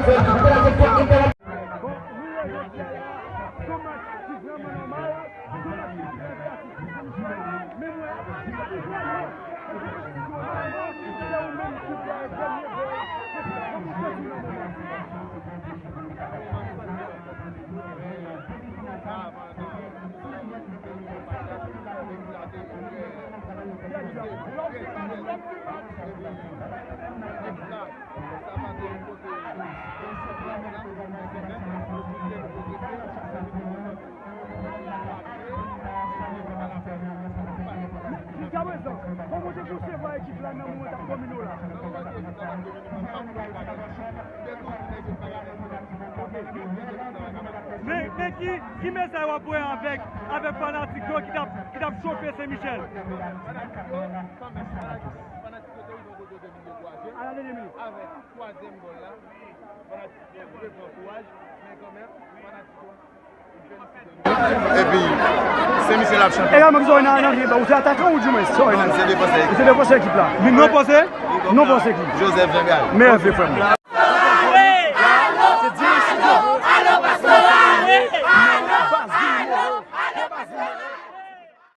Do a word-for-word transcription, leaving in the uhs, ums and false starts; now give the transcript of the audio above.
Bon, nou wè jodi a la, se yon match ki vrèman nòmal, se yon match ki trè klasik. Men mwen, se ou menm ki pral dènye gòl. Kòman w santi w nan moman sa? Jiskaprezan, kòman w te konsevwa ekip la nan moman w t ap domine w la? Men, men ki, ki mesaj w ap voye avèk, avèk fanatik yo ki t ap, ki t ap chofe Sen Michèl? Fanatik yo, kanmenm, fanatik, fanatik yo te rive yon kote yo te vin dekouraje. A la dènyè minit. Avèk twazyèm gòl la, fanatik yo repran kouraj, men kanmenm, fanatik yo, li felisite nou. Epi, Sen Michèl ap chanpyon. Egalman, ki sa w nan, nan, ou se atakan ou di mwen, sa w nan? Non, m se defansè. Ou se defansè ekip la. Li non pòse? Non pòse ekip. Joseph Jean Gary. Mèveye, frè m.